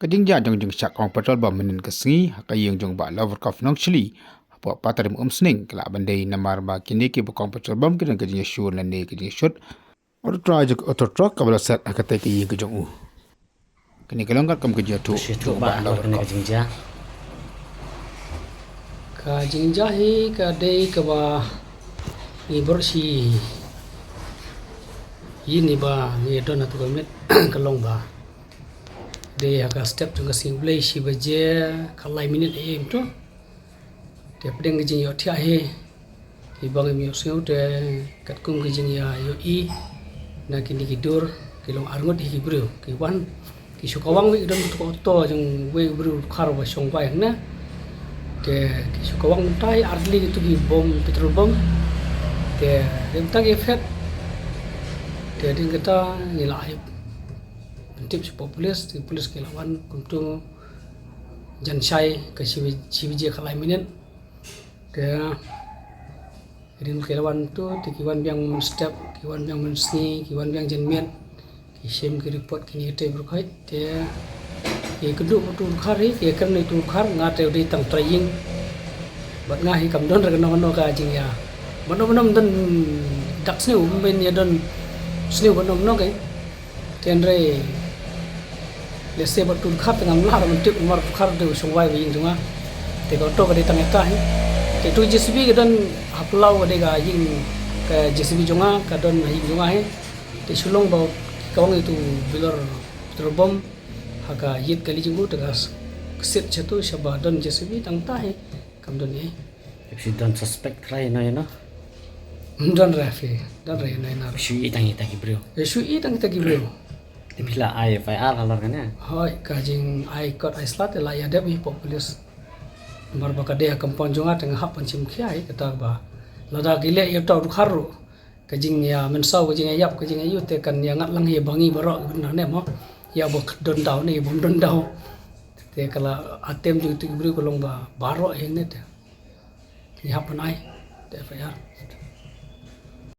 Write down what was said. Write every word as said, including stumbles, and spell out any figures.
Ka jingjia jong jingshah kawang petrol bom mynnin ka sngi ha ka ïing jong Bah Loverkop Nongshli hapoh Patarim Umsning ka lah ban dei namar ba kine kiba kawang petrol bom ki don ka jingïashun lane ka jingïashut. Auto truck, auto truck kaba la set ha katei ka ïing ka jong u. Kane ka long katkum ka jingïathuh jong Bah Loverkop. Ka jingjia hi ka dei kaba ngi bor shi ïing ni ba ngi don ha tu ka miet ka long ba dei ha ka step jong ka sngi Blei shi baje ka lai minit ïa em tu. Te pdeng ka jingïohthiah hi kiba ngim ïohsngew te katkum ka jingïaïohi na kine ki dur ki long arngut hi ki briew ki wan ki shu kawang wei ki don tu ka auto jong wei u briew dkhar ba shong wai hangne. Te ki shu kawang mynta hi ar tylli ki tu ki bom petrol bom. Te dei mynta ki phet te dei kata ngi la ai pyntip sha pop police, ki police ki la wan kumtu jan shai ka shi baje ka lai minit. Te rin ki la wan tu te ki wan biang mynstep ki wan biang mynsngi ki wan biang janmiet ki shim ki report kine te brukhat te ki kynduh tu dkhar hi ki kren tu dkhar nga te dei tang trai ïing. Bad nga hi kam don re kano kano ka jingïa bad no bad no don dak sniew men ïa don sniew bad no bad no ka. Te hynrei lehse bad tu dkhar te ngam lah ban tip namar dkhar dei u shong wai ba ïing jong nga. Te ka auto ka dei tang ïa ka hi. Te tu JCB ka don ha phyllaw ka dei ka ïing ka JCB jong nga ka don ha ïing jong nga hi. Te shu long ba ka ong ïa tu bilor petrol bom ha ka ïit kali jong u te ka ksit sha tu sha ba don JCB tang ta hi. Kam don hi. Te phi don suspect trai no ïa no? Don re phi, don re no ïa no. Shu i tang i tang i briew. Shu i tang i tang i briew. Te phi la ai FIR halor kane? Hoi ka jing ai kot ai slat la ïa dep i pop police. Mar ba ka dei ha compound jong nga te nga hap ban shim khia i kata ba lada ki leh ïa uta u dkhar ruh. Ka jingïa mynsaw ka jingïa ïap ka jingïa ïu te kan ïa ngat lang hi ba ngi baroh ki bynda ne mo. Ïa ba don daw ne bym don daw. Te ka la atem jong tu ki briew ka long ba baroh hi ne te. Ngi hap ban ai te FIR.